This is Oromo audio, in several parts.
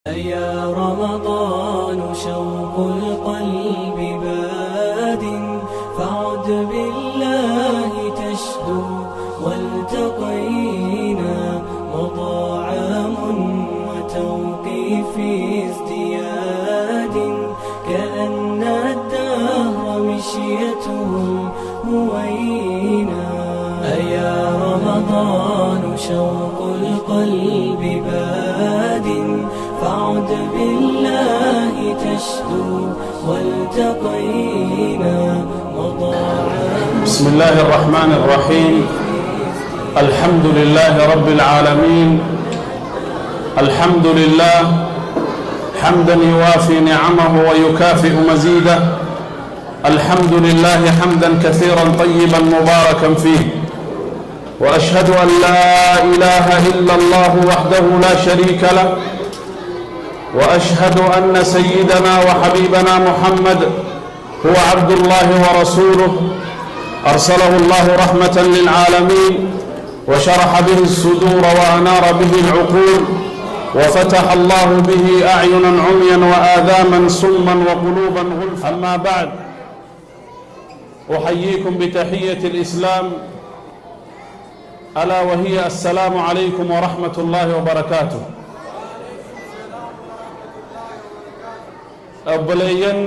أيا رمضان شوق القلب باد، فعد بالله تشدو والتقينا. مضى عام وتوقيف ازدياد، كأن الدهر مشيته هوينا. أيا رمضان شوق القلب باد، فعد بالله تشدو والتقينا. مضى عام. بسم الله الرحمن الرحيم. الحمد لله رب العالمين. الحمد لله حمدا يوافي نعمه ويكافئ مزيده. الحمد لله حمدا كثيرا طيبا مباركا فيه، واشهد ان لا اله الا الله وحده لا شريك له، واشهد ان سيدنا وحبيبنا محمد هو عبد الله ورسوله، ارسله الله رحمه للعالمين، وشرح به الصدور، وانار به العقول، وفتح الله به اعينا عميا واذانا صما وقلوبا غلفا. اما بعد، احييكم بتحيه الاسلام، الا وهي السلام عليكم ورحمه الله وبركاته. Obboleeyyan,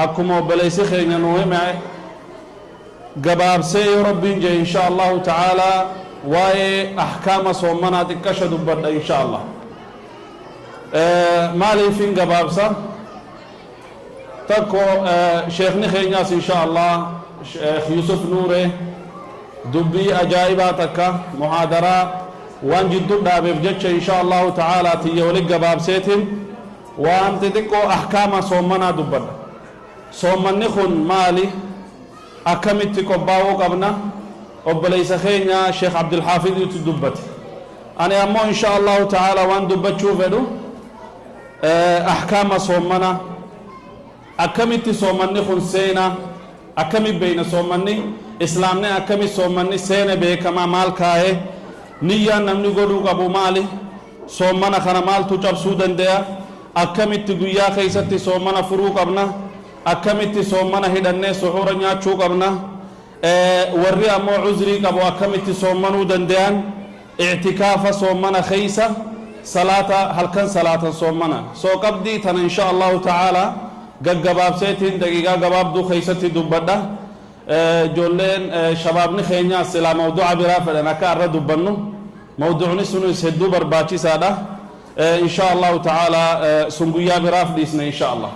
akkuma obboleessi keenya nuu hime, gabaabsee yoo Rabbiin jee, insha Allahu ta'aalaa, waa'ee ahkaama soommanaa xiqqasha dubbadha, insha Allah. Maaliifin gabaabsa? Tokko, sheekni keenyaas, insha Allah, Sheekh Yusuf Nuure, dubbii ajaa'ibaa takka muhaadaraa waan jidduu dhaabeef jecha, insha Allahu ta'aalaa, tiyya wali gabaabseetiin waan xixiqqoo ahkaama soommanaa dubbadha. Soommanni kun maali? Akkamitti qophaa'uu qabna? Obboleessa keenya Sheekh Abdulxaafidiitu dubbate. Ani ammoo, insha Allahu ta'aalaa, waan dubbachuu fedhu ahkaama soommanaa, akkamitti soommanni kun seenaa, akkami beeyna soommanni islaamni, akkami soommanni seene beekamaa, maal kaa'ee, niyyaan namni godhuu qabu maali, soommana kana maaltu cabsuu danda'a, akkamitti guyyaa keessatti soommana furuu qabna, akkamitti soommana hidhannee suxuura nyaachuu qabna, warri ammoo cuzrii qabu akkamitti soommanuu danda'an, ictikaafa soommana keeysa, salaata halkan salaatan soommana soo qabdii tana, insha Allahu ta'aalaa, gaggabaabseetiin daqiiqaa gabaabduu keeysatti dubbadha. Ijoolleen shabaabni keenyaas silaa mawduuca biraa fedhan akka arra dubbannu. Mawduucni sunis hedduu barbaachisaadha. Insha Allahu ta'aalaa, sun guyyaa biraaf dhiisne, insha Allah.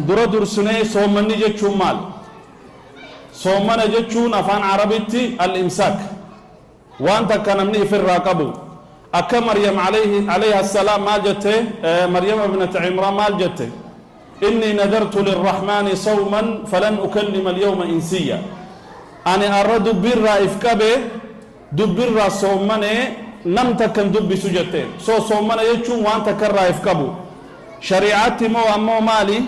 Dura dursinee, soommanni jechuun maal? Soommana jechuun afaan Arabitti الإمساك, waan takka namni ifirraa qabu. Akka Maryam عليها السلام maal jette? Maryam ibnat Cimraan maal jette? "إني نذرت للرحمن صوما فلن أكلم اليوم إنسيا." Ani arra dubbirraa if qabe, dubbirraa soommane, nam takkan dubbisu jetteen. So soommana jechuun waan takkarraa if qabu. Shari'aatti moo ammoo maali?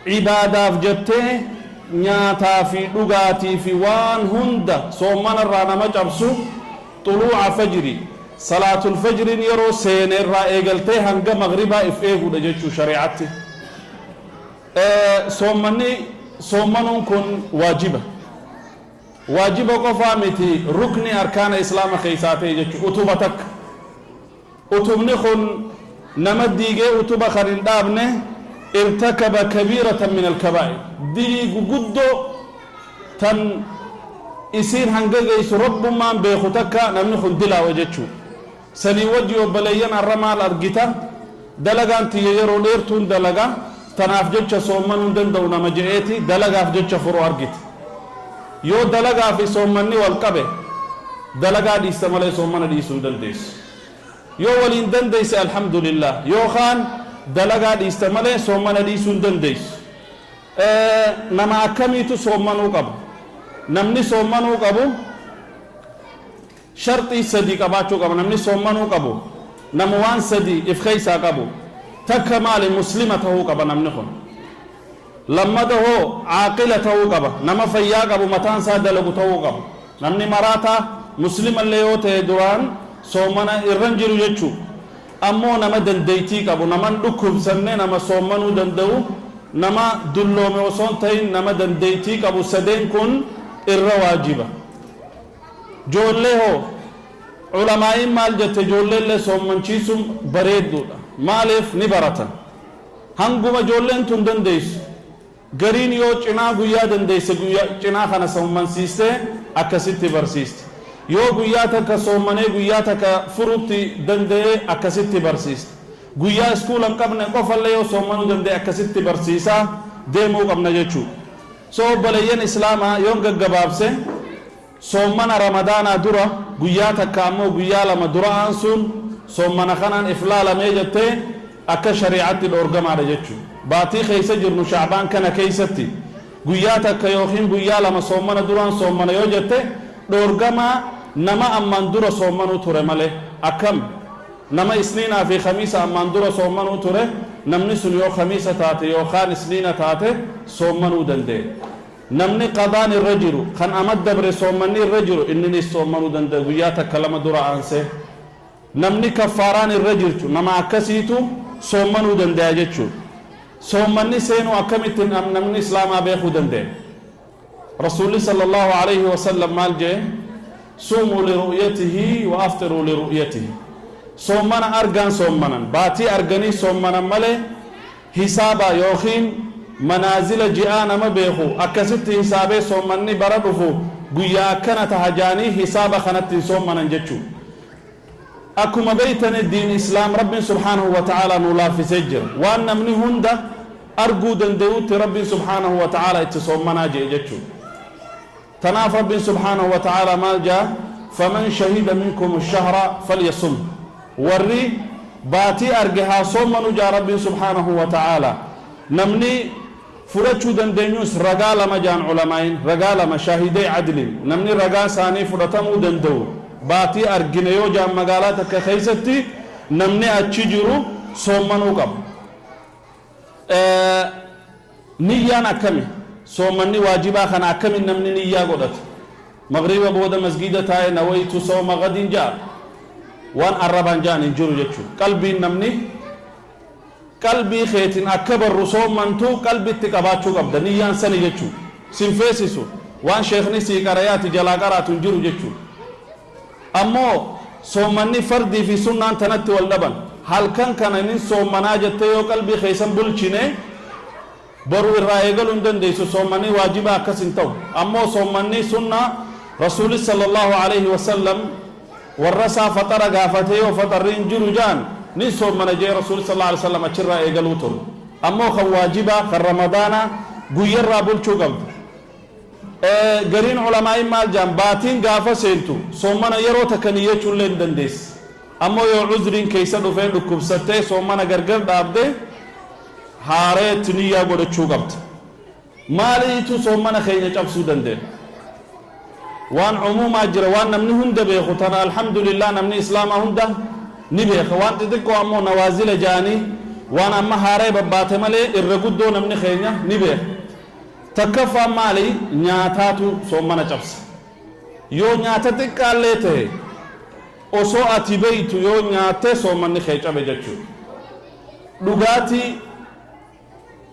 Cibaadaaf jettee nyaataa fi dhugaatii fi waan hunda soommanarraa nama cabsu, طلوع فجر, salaatul fajriin yeroo seene irraa eegaltee hanga maghribaa if eeguudha jechuu shari'aatti. Soommanni, soommanuun kun waajiba. Waajiba qofaa miti, rukni arkaana islaama keessaa ta'e jechuu, utuba takka. Utubni kun nama diigee utuba kan hin dhaabne, ارتكب كبيرة من الكبائر. Dilii guguddoo tan isiin hanga geessu Rabbummaan beeku takka namni kun dilaawa jechuu. Sanii wajji, obboleeyyan, arra maal argita? Dalagaan tiyya yeroo dheertuun dalaga, tanaaf jecha soommanuu hin danda'u nama je'eeti dalagaaf jecha furuu argite. Yoo dalagaa fi soommanni wal qabe, dalagaa dhiista malee soommana dhiisuu hin dandeessu. Yoo waliin dandeeyse, alhamdulillah. Yookaan dalagaa dhiista malee soommana dhiisuu hin dandeessu. Nama akkamiitu soommanuu qaba? Namni soommanuu qabu sharxii sadii qabaachuu qaba. Namni soommanuu qabu nama waan sadii if keeysaa qabu. Takka maali? Muslima tahuu qaba namni kun. Lammada hoo? Caaqila tahuu qaba, nama fayyaa qabu, mataan isaa dalagu tahuu qaba. Namni maraataa, muslimallee yoo ta'e, duraan Soomana irran jiru jechuu. Ammoo nama dandeeytii qabu, naman dhukkubsanne, nama soommanuu danda'u, nama dulloome osoo hin ta'in nama dandeeytii qabu, sadeen kun irra waajiba. Joollee hoo? Culamaa'iin maal jette? Joolleellee soommanchiisuun bareedduudha. Maaliif? Ni baratan. Hanguma joolleen tun dandeessu, gariin yoo cinaa guyyaa dandeesse, guyyaa cinaa kana soommansiistee akkasitti barsiiste. Yoo guyyaa takka soommanee guyyaa takka furutti danda'ee, akkasitti barsiiste. Guyyaa iskuula hin qabne qofallee yoo soommanuu danda'e, akkasitti barsiisaa deemuu qabna jechuudha. So obboleeyyan islaamaa, yoon gaggabaabse, soommana Ramadaanaa dura guyyaa takka ammoo guyyaa 2 dura aansuun soommana kanaan iflaalamee jettee akka shari'aatti dhoorgamaadha jechuudha. Baatii keessa jirnu Shacbaan kana keessatti guyyaa takka yookiin guyyaa 2 soommana duraan soommana yoo jette dhoorgamaa, nama ammaan dura soommanuu ture malee. Akkam? Nama Isniinaa fi Khamiisa ammaan dura soommanuu ture, namni sun yoo Khamiisa taate yookaan Isniina taate soommanuu danda'e. Namni qadaan irra jiru, kan amad dabre soommanni irra jiru, inninis soommanuu danda'a guyyaa takka lama dura aansee. Namni kaffaaraan irra jirtu, nama akkasiitu soommanuu danda'a jechuudha. Soommanni seenuu akkamitti namni islaamaa beekuu danda'e? Rasuulli sallallahu alayhi wasallam maal jee? "Suumuu liru'yatihi wa afxiruu liru'yatihi." Soommana argaan soommanan, baatii arganii soommanan malee hisaaba yookiin manaazila ji'aa nama beeku akkasitti hisaabee soommanni bara dhufu guyyaa akkana taha jaanii hisaaba kanatti hin soommanan jechuu. Akkuma beeytani, diin islaam Rabbiin subhaanahu wa ta'aalaa nu laaffisee jira. Waan namni hunda arguu danda'utti Rabbiin subhaanahu wa ta'aalaa itti soommanaa jee jechuu. Tanaaf Rabbiin subhaanahu wa ta'aalaa maal jaa? "Faman shahida minkum shahra falyasum." Warri baatii arge haa soommanu jaa Rabbiin subhaanahu wa ta'aalaa. Namni fudhachuu dandeenyus ragaa lama jaan culamaayin, ragaa lama, shaahidee cadlin, namni ragaa isaanii fudhatamuu danda'u baatii argine yoo jaan magaalaa takka keeysatti, namni achi jiru soommanuu qaba. Niyyaan akkami? Soommanni waajibaa kana akkamin namni niyyaa godhate? Magriba booda masgida taa'e "Nawaytu sooma gadin" ja'a. Waan arrabaan ja'an hin jiru jechuu. Qalbiin namni qalbii keetiin akka barru soommantu qalbitti qabaachuu qabda. Niyyaan sani jechuu sin feesisu. Waan sheekni sii qarayaati jalaa qaraatu hin jiru jechuu. Ammoo soommanni fardii fi sunnaan tanatti wal dhaban. Halkan kana nin soommanaa jettee yoo qalbii keessan bulchine, boru irraa eegaluu hin dandeessu. Soommanni waajibaa akkas hin ta'u. Ammoo soommanni sunnaa, Rasuuli sallallahu alaihi wasallam warra isaa faxara gaafatee, yoo faxarri hin jiru jaan, nin soommana jee Rasuuli sallallahu alaihi wasallam achirraa eegaluu ture. Ammoo kan waajibaa kan Ramadaanaa guyyarraa bulchuu qabda. Gariin culamaa'iin maal jaan? Baatiin gaafa seentu soommana yeroo takka niyyachuullee hin dandeessi. Ammoo yoo cuzriin keessa dhufee dhukkubsattee soommana gargar dhaabde, haareetti niyyaa godhachuu qabda. Maaliitu soommana keenya cabsuu dandeenya? Waan cumuumaa jira, waan namni hunda beeku tana alhamdulillah namni islaamaa hunda ni beeka. Waan xixiqqoo ammoo nawaazila jaanii waan amma haaree babbaate malee irra guddoo namni keenya ni beeka. Takkaffaan maali? Nyaataatu soommana cabsa. Yoo nyaata xiqqaallee ta'e, osoo ati beeytu yoo nyaatte, soommanni kee cabe jechuudha. Dhugaatii,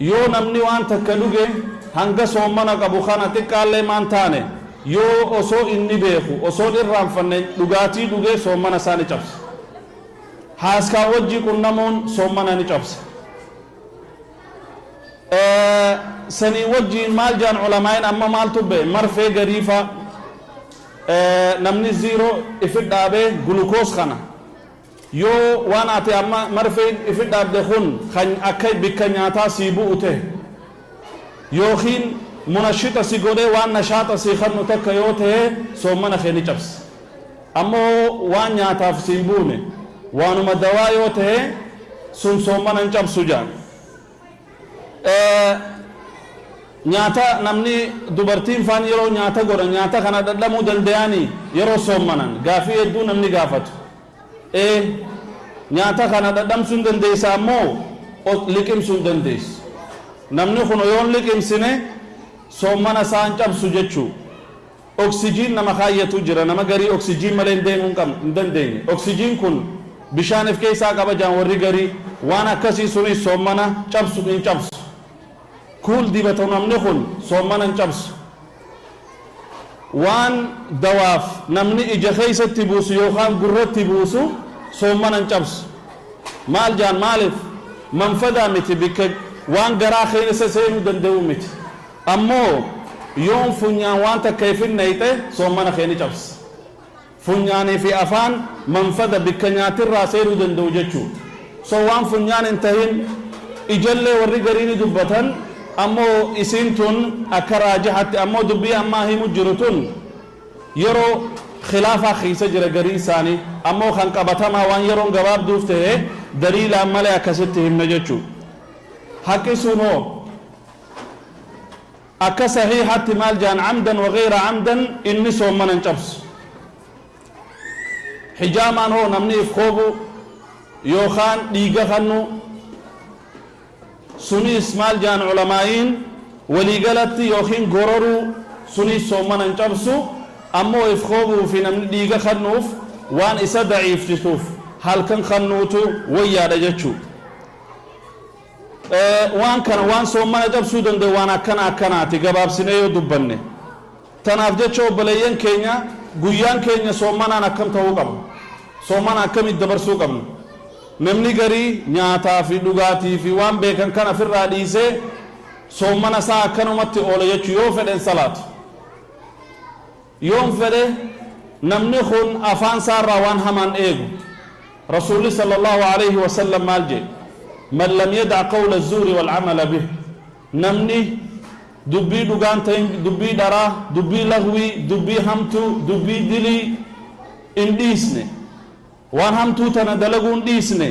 yoo namni waan takka dhuge, hanga soommana qabu kana xiqqaallee maan taane, yoo osoo inni beeku, osoo irraanfanne dhugaatii dhuge, soommana isaa ni cabsa. Haaskaa wajjii qunnamuun soommana ni cabsa. Sanii wajjiin maal jaan culamaa'in? Amma maaltu ba'e? Marfee gariifa namni ziiroo ifi dhaabee, glucose kana, yoo waan ati amma marfee ifi dhaabde kun kan akka bikka nyaataa sii bu'u ta'e yookiin munashita si godhee waan nashaata sii kannu takka yoo ta'e, soommana kee ni cabsa. Ammoo waan nyaataaf siin buune, waanuma dawaa yoo ta'e, sun soommana hin cabsu jaan. Nyaata namni dubartiin faan yeroo nyaata godhan, nyaata kana dhadhamuu danda'anii yeroo soommanan? Gaafii hedduu namni gaafatu. Ee, nyaata kana dhadhamsuu hin dandeessa, ammoo liqimsuu hin dandeessu. Namni kun yoon liqimsine soommana isaan cabsu jechuu. Oksijiin nama kaayyatu jira. Nama garii oksijiin malee hin deemuu hin dandeenye. Oksijiin kun bishaan if keessaa qaba jaan warri garii. Waan akkasii sunis soommana cabsu hin cabsu. Kuul dibatu namni kun soommana hin cabsu. Waan dawaaf namni ija keessatti buusu yookaan gurratti buusu soommana hin cabsu. Maal jaan? Maaliif? Manfadaa miti, bikka waan garaa keessa seenuu danda'u miti. Ammoo yoon funyaan waan takka ifin nayxe, soommana kee ni cabsa. Funyaanii fi afaan manfada, bikka nyaatirraa seenuu danda'u jechuu. So waan funyaan hin tahin, ijallee warri garii ni dubbatan. Ammoo isiin tun akka raajixatti, ammoo dubbii ammaa himu jiru tun yeroo khilaafaa keessa jira garii isaanii. Ammoo kan qabatamaa waan yeroon gabaabduuf ta'e daliilaan malee akkasitti himna jechuu. Haqqi sunoo akka sahiihatti maal jaan? Camdan wagayra camdan inni soommana hin cabsu. Hijaamaan hoo, namni if koobu yookaan dhiiga kannu sunis maal jaan culamaa'iin waliigalatti? Yookiin gororuu sunis soommana hin cabsu. Ammoo if koobuu fi namni dhiiga kannuuf waan isa daciifsisuuf halkan kannuutu wayyaadha jechuu. Waan kana, waan soommana cabsuu danda'u, waan akkana akkanaati gabaabsinee yoo dubbanne. Tanaaf jecha obboleeyyan keenya, guyyaan keenya soommanaan akkam ta'uu qaba? Soomana akkamitti dabarsuu qabna? Namni garii nyaataa fi dhugaatii fi waan beekan kana ofirraa dhiisee soommana isaa akkanumatti oola jechuu. Yoo fedhen salaatu, yoon fedhe namni kun afaan isaarraa waan hamaan eegu. Rasuulli صلى الله عليه وسلم maal jedhe? من لم يدع قول الزور والعمل به. Namni dubbii dhugaan ta'in, dubbii dharaa, dubbii lagwii, dubbii hamtuu, dubbii dilii hin dhiisne, waan hamtuu tana dalaguu hin dhiisne,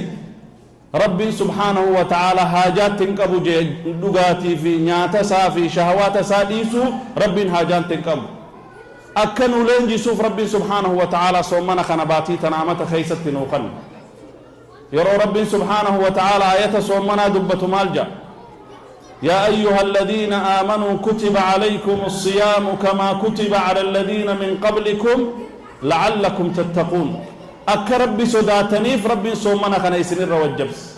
Rabbiin سبحانه وتعالى haajaatti hin qabu jee. Dhugaatii fi nyaata isaa fi shahawaata isaa dhiisuu Rabbiin haajaatti hin qabu. Akka nu leenjisuuf Rabbiin سبحانه وتعالى soomana kana baatii tana amata keeysatti nuu kanne. Yeroo Rabbiin سبحانه وتعالى ayata soomanaa dubbatu maal jedha? يا أيها الذين آمنوا كتب عليكم الصيام كما كتب على الذين من قبلكم لعلكم تتقون. Akka Rabbi sodaataniif Rabbiin soomana kana isinirra wajjabs.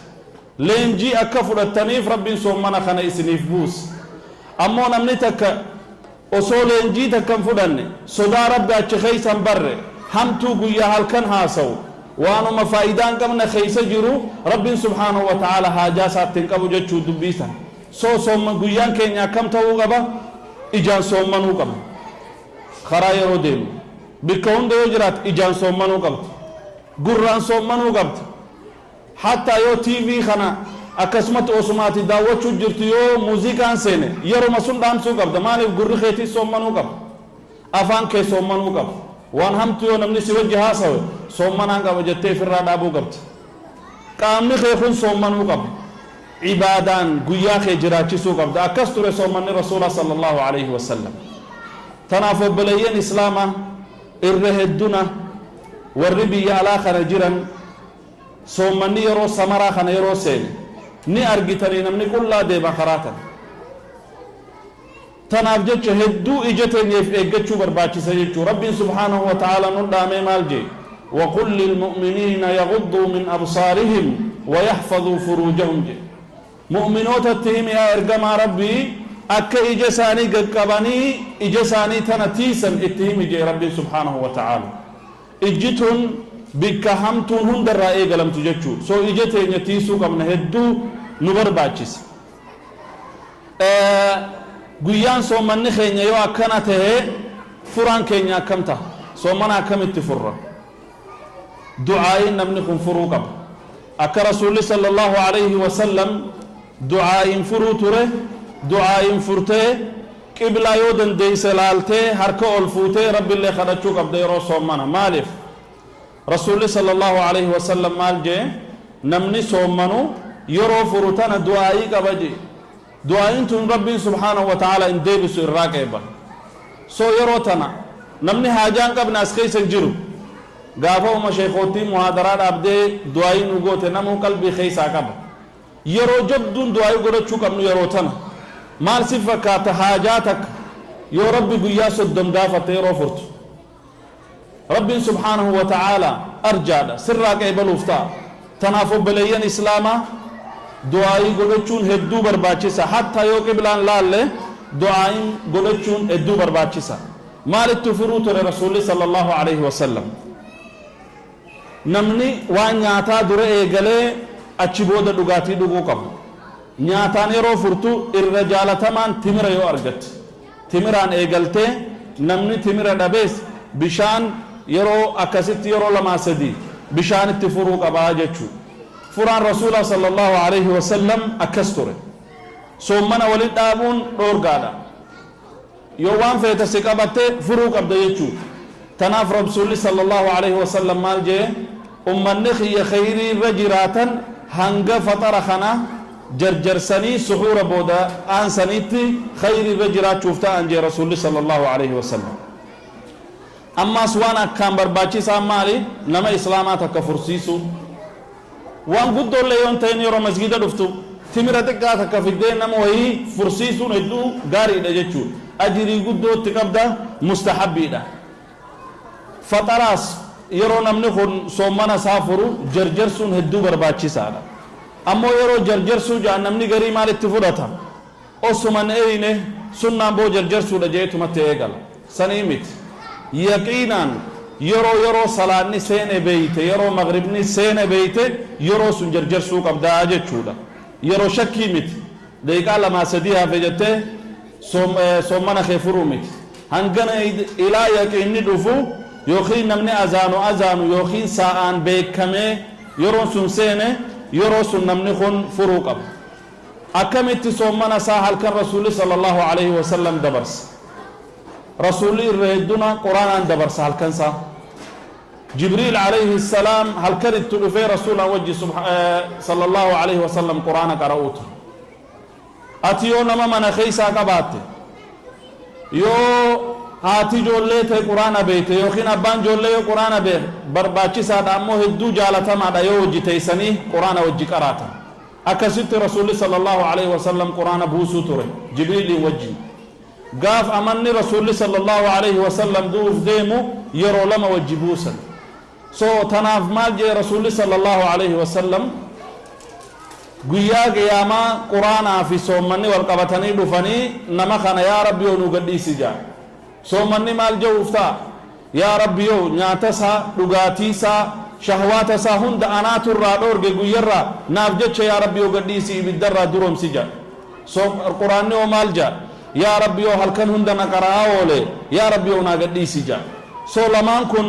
Leenjii akka fudhattaniif Rabbiin soomana kana isiniif buus. Ammoo namni takka osoo leenjii takka hin fudhanne, sodaa Rabbi achi keeysan barre, hamtuu guyyaa halkan haasawu, waanuma faayidaa hin qabne keeysa jiru, Rabbiin سبحانه وتعالى haajaa isaatti hin qabu jechuu dubbiisan. Soo sooma guyyaan keenya akkam ta'uu qaba? Ijaan soommanuu qaba. Karaa yeroo deemu, bikka hunda yoo jiraat, ijaan soommanuu qabda, gurraan soommanuu qabda. Hattaa yoo TV kana akkasumatti osumaati daawwachuu jirtu, yoo muuziqaan seene, yeruma sun dhaamsuu qabda. Maaliif? Gurri keetii soommanuu qaba, afaan kee soommanuu qaba. Waan hamtu yoo namni si wajji haasawe, soommanaan qaba jettee ofirraa dhaabuu qabda. Qaamni kee kun soommanuu qaba. Cibaadaan guyyaa kee jiraachisuu qabda. Akkas ture soommanni Rasuula صلى الله عليه وسلم. Tanaaf obboleeyyan Islaama, irra hedduna warri biyya alaa kana jiran, soommanni yeroo samaraa kana yeroo seene ni argitanii namni qullaa deema karaa tana. Tanaaf jecha hedduu ija teenyeef eeggachuu barbaachisa jechuu. Rabbiin سبحانه وتعالى nu dhaamee maal jee? وقل للمؤمنين يغضوا من أبصارهم ويحفظوا فروجهم jee. Mu'minootatti himi yaa ergamaa Rabbii, akka ija isaanii gaqqabanii ija isaanii tana tiisan itti himi jee Rabbiin سبحانه وتعالى. Ijji tun bikka hamtuun hundarraa eegalamtu jechuu. So ija teenya tiisuu qabna, hedduu nu barbaachisa. Guyyaan soommanni keenya yoo akkana tahe, furaan keenya akkam taha? Soomana akkamitti furra? Du'aayin namni kun furuu qaba. Akka Rasuulli صلى الله عليه وسلم du'aayin furuu ture. Du'aayin furtee, qiblaa yoo dandeeyse laaltee, harka ol fuutee Rabbiillee kadhachuu qabda yeroo soommana. Maaliif? Rasuulli صلى الله عليه وسلم maal jee? Namni soommanu yeroo furu tana du'aayii qaba jee. Du'aayin tun Rabbiin سبحانه وتعالى hin deebisu, irraa qeeba. So yeroo tana namni haajaan qabne as keessa hin jiru. Gaafa uma sheekootii muhaadaraa dhaabdee du'aayii nu goote, namuu qalbii keessaa qaba. Yeroo jabduun du'aayii godhachuu qabnu yeroo tana. Maal si fakkaata? Haajaa takka Yoo Rabbi guyyaa 30 gaafate yeroo furtu, Rabbiin subhaanahu wa ta'aalaa arjaadha, sirraa qeebaluuf ta'a. Tanaaf obboleeyyan Islaamaa, du'aayii godhachuun hedduu barbaachisa. Hattaa yoo qiblaan laalle, du'aayiin godhachuun hedduu barbaachisa. Maalitti furuu ture Rasuulli sallallahu alaihi wasallam? Namni waan nyaataa dura eegalee achi booda dhugaatii dhuguu qabu. Nyaataan yeroo furtu irra jaalatamaan timira yoo argatte timiraan eegaltee, namni timira dhabees bishaan yeroo akkasitti yeroo lamaa sadii bishaanitti furuu qabaa jechuu. Furaan Rasuula sallallahu alaihi wasallam akkas ture. Soommana walit dhaabuun dhoorgaadha. Yoo waan feete si qabatte furuu qabda jechuu. Tanaaf Rasuulli sallallahu alaihi wasallam maal jee? Ummanni kiyya khayrii irra jiraatan hanga faxara kana jarjarsanii suxuura booda aansaniitti khayrii irra jiraachuuf ta'an jee Rasuulli sallallahu alaihi wasallam. Ammaas waan akkaan barbaachisaa maali? Nama Islaamaa takka fursiisuu. Waan guddoollee yoon ta'in, yeroo masgida dhuftu timira xiqqaa takka fiddee nama wayii fursiisuun hedduu gaariidha jechuu. Ajirii guddootti qabda, mustahabbiidha. Faxaraas yeroo namni kun soommana isaa furu jarjarsuun hedduu barbaachisaadha. Ammoo yeroo jarjarsuu ja'an namni garii maalitti fudhata? Osuman eeyne sunnaan boo jarjarsuudha jeetumatti eegala. Sanii miti. Yaqiinaan yeroo salaanni seene beeyte, yeroo magribni seene beeyte, yeroo sun jarjarsuu qabdaa jechuudha. Yeroo shakkii miti. Daqiiqaa 2-3 hafe jettee soommana kee furuu miti. Hangana ilaa yaqiinni dhufu yookiin namni azaanu yookiin sa'aan beekamee yeroon sun seene, yeroo sun namni kun furuu qaba. Akkamitti soommana isaa halkan Rasuulli sallallahu alaihi wasallam dabarsa? Rasuulli irra hedduna Quraanaan dabarsa halkan isaa. Jibriil alayhi salaam halkan itti dhufee Rasuulaan wajji sallallahu alaihi wasallam Quraana qara'uu ture. Ati yoo nama mana keeysaa qabaatte, yoo haati ijoollee ta'e Quraana beeyte yookiin abbaan ijoollee yoo Quraana beeke barbaachisaadha. Ammoo hedduu jaalatamaadha yoo wajji teeysanii Quraana wajji qaraatan. Akkasitti Rasuulli sallallahu alaihi wasallam Quraana buusuu ture Jibriiliin wajjin. Gaaf amanni Rasuulli sallallahu alaihi wasallam du'uuf deemu yeroo lama wajji buusan. So tanaaf maal jee Rasuulli sallallahu alaihi wasallam? Guyyaa qiyaamaa Quraanaa fi soommanni wal qabatanii dhufanii nama kana "Yaa Rabbi yoo nu gadhiisi" jaa. Soommanni maal je'uuf ta'a? "Yaa Rabbi yoo nyaata isaa, dhugaatii isaa, shahwaata isaa hunda anaatu irraa dhoorge guyyarraa, naaf jecha yaa Rabbi yoo gadhiisi, ibiddarraa duroomsi" jaa. So Quraanni oo maal jaa? "Yaa Rabbi yoo halkan hunda na qara'aa oole, yaa Rabbi yoo naa gadhiisi" jaa. So lamaan kun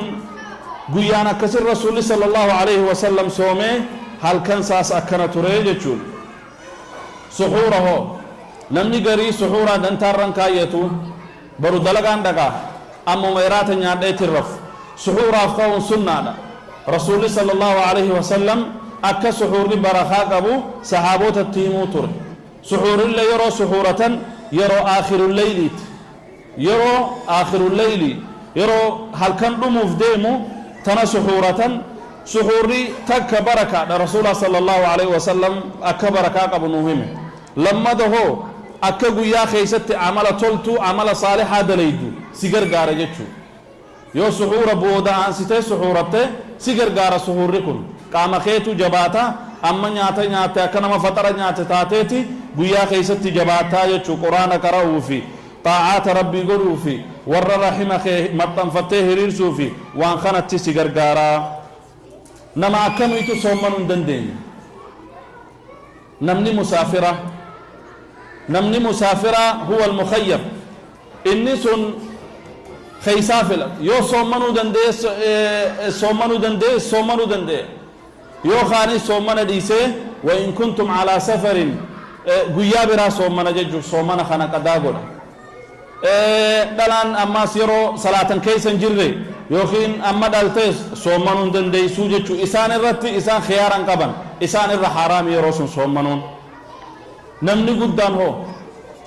guyyaan akkasin Rasuulli sallallahu alaihi wasallam soomee halkan saas akkana ture jechuun. Suxuura hoo? Namni garii suxuuraa dantaarran kaayyatu. Baru dalagaan dhaqaa, ammuma iraata nyaadheetin rafu. Suxuuraaf ka'uun sunnaadha. Rasuulli sallallahu alaihi wasallam akka suxuurri barakaa qabu sahaabotatti himuu ture. Suxuurillee yeroo suxuuratan yeroo aakhiruleyliiti, yeroo aakhiruleyli, yeroo halkan dhumuuf deemu tana suxuuratan. Suxuurri takka barakaadha. Rasuula sallallahu alaihi wasallam akka barakaa qabu nuu hime. Lammada hoo akka guyyaa keeysatti amala toltuu, amala saalixaa dalaydu si gargaara jechuu. Yoo suxuura booda aansitee suxuuratte si gargaara. Suxuurri kun qaama keetu jabaata. Amma nyaata nyaatte akka nama faxara nyaate taateeti guyyaa keeysatti jabaataa jechuu. Quraana qara'uu fi xaacaata Rabbii godhuu fi warra rahima kee maxxanfattee hiriirsuu fi waan kanatti si gargaaraa. Nama akkamiitu soommanuu hin dandeenye? Namni musaafira. Namni musaafira huwa almukhayyar. Inni sun keeysaa fila. Yoo soommanuu danda'e soommanuu danda'e, soommanuu danda'e. Yoo kaanis soommana dhiisee, wa in kuntum alaa safarin, guyyaa biraa soommana jechuuf soomana kana qadaa godha. Dhalaan ammaas yeroo salaatan keessa hin jirre yookiin amma dhaltees soommanuu hin dandeeysuu jechuu. Isaan irratti isaan khiyaaran qaban, isaan irra haraami yeroo sun soommanuun. Namni guddaan hoo?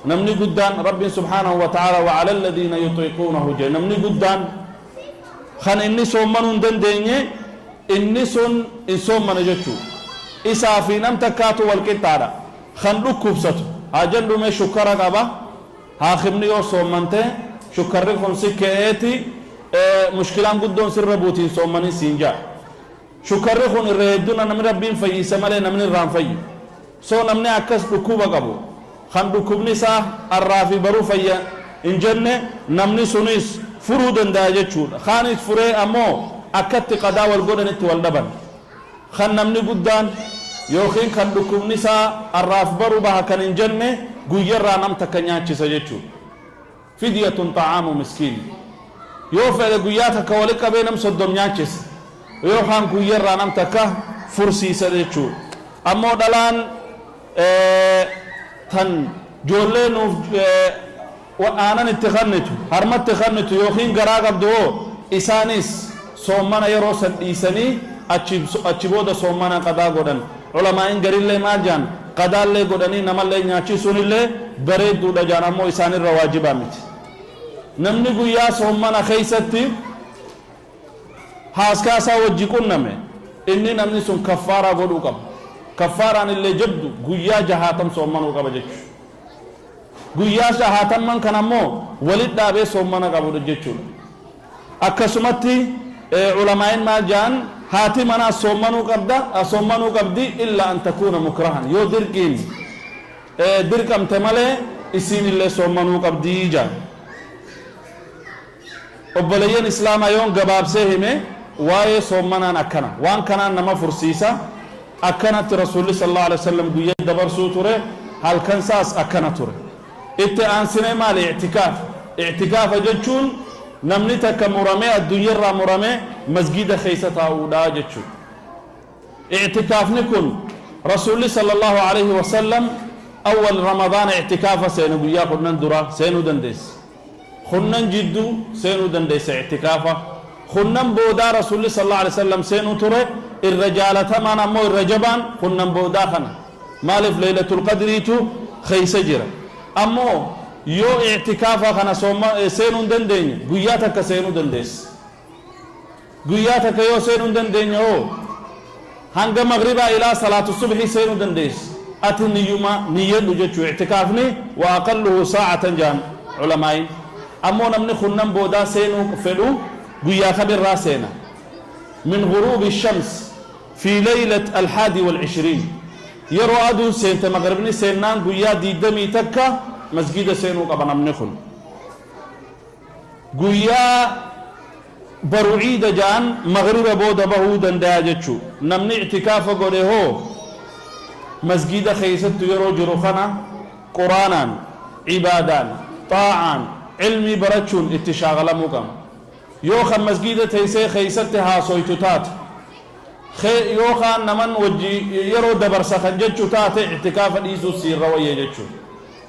Namni guddaan Rabbiin subhaanahu wa ta'ala wa ala alladhiina yutiiquunahu jee. Namni guddaan kan inni soommanuu hin dandeenye, inni sun hin soommane jechuu. Isaa fi nam takkaatu wal qixxaadha. Kan dhukkubsatu haa jedhume, shukkara qaba. Haakimni yoo soommante shukkarri kun si ka'eeti mushkilaan guddoon sirra buutiin soommanin siin jaa. Shukkarri kun irra hedduna namni Rabbiin fayyisa malee namni irraan fayyu. So namni akkas dhukkuba qabu kan dhukkubni isaa arraa fi baruu fayya hin jenne, namni sunis furuu danda'a jechuudha. Kaanis furee ammoo akkatti qadaa wal godhanitti wal dhaban. Kan namni guddaan yookiin kan dhukkubni isaa arraaf baruu baha kan hin jenne, guyyarraa nam takka nyaachisa jechuudha. Fidyatun xa'aamu miskiin. Yoo fedhe guyyaa takka wali qabee nam 30 nyaachisa, yookaan guyyarraa nam takka fursiisa jechuudha. Ammoo dhalaan tan joollee nuuf aanan itti kennitu, harmatti kennitu yookiin garaa qabdu hoo, isaanis soommana yeroo san dhiisanii achi booda soommana qadaa godhan. Culamaa'in garillee maal jaan? Qadaallee godhanii namallee nyaachisuunillee bareedduudha jaan, ammoo isaanirra waajibaa miti. Namni guyyaa soommana keeysatti haaskaasaa wajji qunname, inni namni sun kaffaaraa godhuu qaba. Kaffaaraan illee jabdu, guyyaa 60 soommanuu qaba jechuudha. Guyyaa jahaatamman kan ammoo walit dhaabee soommana qabu jechuudha. Akkasumatti culamaa'in maal jaan? Haati manaa soommanuu qabda, soommanuu qabdi, illa an takuuna mukrahan, yoo dirqiin dirqamte malee isiin illee soommanuu qabdii jaan. Obboleeyyan Islaamaa, yoon gabaabsee hime, waa'ee soommanaan akkana, waan kanaan nama fursiisa. Akkanatti Rasuulli sallallahu alaihi wasallam guyyaa dabarsuu ture, halkan isaas akkana ture. Itti aansinee maali? I'tikaaf. I'tikaafa jechuun namni takka muramee, addunyaarraa muramee masgida keessa taa'uudha jechuudha. I'tikaafni kun Rasuulli sallallahu alaihi wasallam awwal Ramadaana i'tikaafa seene. Guyyaa 10 dura seenuu dandeesse, 10 jidduu seenuu dandeesse i'tikaafa, 10 boodaa Rasuulli sallallahu alaihi wasallam seenuu ture. Irra jaalatamaan ammoo irra jabaan 10 boodaa kana. Maaliif? Leeylatul Qadriitu keeysa jira. Ammoo yoo i'tikaafa kana seenuu hin dandeenye, guyyaa takka seenuu dandeesse. Guyyaa takka yoo seenuu hin dandeenye hoo, hanga maghribaa ilaa salaatu subhii seenuu dandeesse. Ati niyyuma niyyadhu jechuu. I'tikaafni wa aqalluhu saacatan jaan culamaayin. Ammoo namni 10 boodaa seenuu fedhu guyyaa kamirraa seena? Min ghuruubi shams fi laylat alhaadi walcishriin, yeroo aduun seente, maghribni seennaan, guyyaa 21 masgida seenuu qaba namni kun. Guyyaa baru ciida ja'an maghriba booda bahuu danda'a jechuu. Namni i'tikaafa godhe hoo, masgida keessattu yeroo jiru kana Quraanaan, cibaadaan, xaa'aan, cilmii barachuun itti shaagalamuu qaba. Yoo kan masgida teessee keessatti haasoytu taate, yookaan naman wajji yeroo dabarsa kan jechuu taate, i'tikaafa dhiisuu siirra wayya jechuu.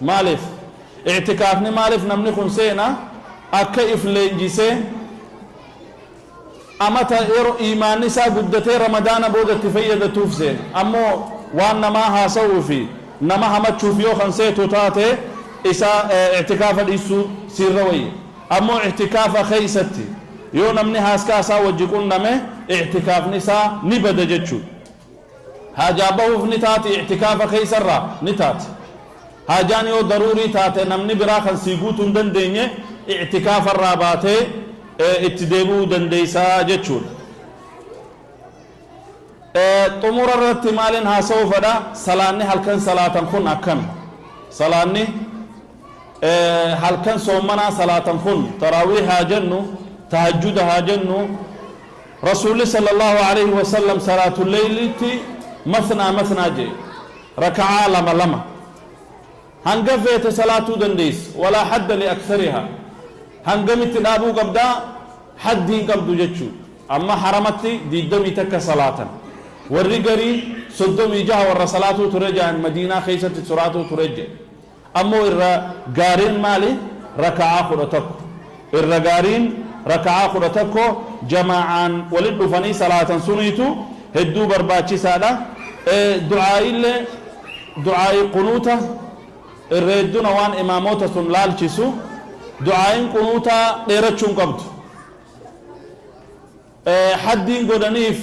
Maaliif i'tikaafni? Maaliif namni kun seena? Akka if leenjisee amata yeroo iimaanni isaa guddatee Ramadaana booda itti fayyadatuuf seena. Ammoo waan namaa haasa'uu fi nama hamachuuf yoo kan seetu taate, isa i'tikaafa dhiisuu siirra wayya. Ammoo i'tikaafa keeysatti yoo namni haaskaa isaa wajji qunname, i'tikaafni isaa ni bada jechuu. Haajaa bahuuf ni taati, i'tikaafa keeysarraa ni taati. Haajaan yoo daruurii taate, namni biraa kan sii guutuu hin dandeenye, i'tikaafarraa baatee itti deebi'uu dandeeysaa jechuudha. Xumura irratti maaliin haasa'uu fedha? Salaanni halkan salaatan kun akkami? Salaanni halkan soommanaa salaatan kun, taraawii haa jennu, tahajjuda haa jennu, Rasuulli sallallahu alaihi wasallam salaatulleeylitti mathnaa mathnaa jee, raka'aa lama lama hanga feete salaatuu dandeeysa. Walaa hadda liaktharihaa, hangamitti dhaabuu qabdaa haddii hin qabdu jechuu. Amma haramatti 21 salaatan. Warri garii 36 warra salaatuu ture jedhan, Madiinaa keessatti salaatuu ture jedhe. Ammoo irra gaariin maali? Raka'aa 11. Irra gaariin raka'aa 11 jamaa'aan walit dhufanii salaatan suniitu hedduu barbaachisaadha. Du'aayillee, du'aayi qunuuta irra hedduna waan imaamoota sun laalchisu, du'aayin qunuutaa dheerachuu hin qabdu. Haddiin godhaniif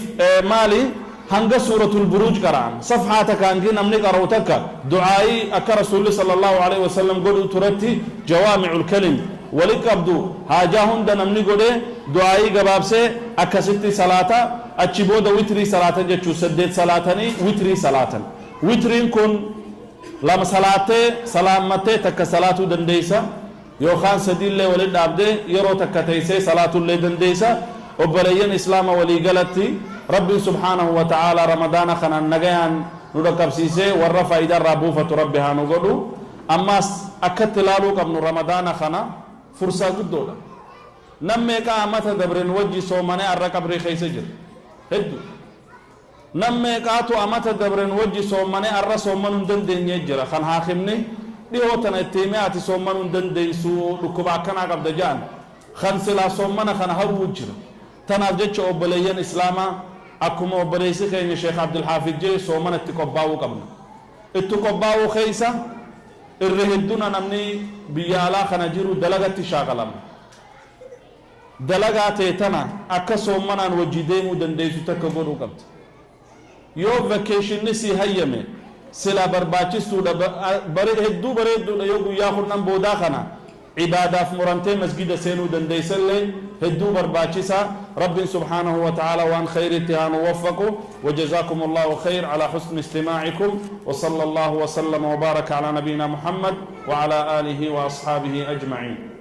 maali? Hanga Suuratul Buruuj qara'an. Safhaa takka hangi namni qara'u takka du'aa'ii akka Rasuulli sallallahu alaihi wasallam godhuu turetti jawaami'ul kalim wali qabdu, haajaa hunda namni godhee du'aa'ii gabaabsee akkasitti salaata. Achi booda witrii salaatan jechuu, saddeet salaatanii witrii salaatan. Witriin kun lama salaattee salaammattee takka salaatuu dandeeysa, yookaan sadiillee wali dhaabdee yeroo takka teeysee salaatullee dandeeysa. Obboleeyyan Islaama, walii galatti Rabbiin subhaanahu wa ta'aalaa Ramadaana kanaan nagayaan nu dhaqqabsiisee warra faayidaa irraa buufatu Rabbi haa nu godhu. Ammaas akkatti ilaaluu qabnu, Ramadaana kana fursaa guddoodha. Nam meeqaa amata dabren wajji soomanee arra qabrii keessa jira? Hedduu. Nam meeqaatu amata dabren wajji soomanee arra soommanuu hin dandeenye jira, kan haakimni dhihoo tana itti himee ati soommanuu hin dandeessu, dhukkuba akkanaa qabda ja'an, kan silaa soommana kana hawwuu jira? Tanaaf jecha, obboleeyyan Islaamaa, akkuma obboleessi keenya Sheekh Abdulhaafid jee, soomana itti qophaa'uu qabna. Itti qophaa'uu keessa irra hedduna namni biyya alaa kana jiru dalagatti shaakalama. Dalagaa ta'e tana akka soommanaan wajji deemuu dandeessu takka godhuu qabda. Yoo vacation ni si hayyame silaa barbaachistuudha, hedduu bareedduudha. Yoo guyyaa 10 boodaa kana cibaadaaf murantee masgida seenuu dandeessallee, hedduu barbaachisaa. Rabbiin subhaanahu wa ta'ala waan khayritti haa nu waffaqu. وجزاكم الله خير على حسن استماعكم، وصلى الله وسلم وبارك على نبينا محمد وعلى آله وأصحابه أجمعين.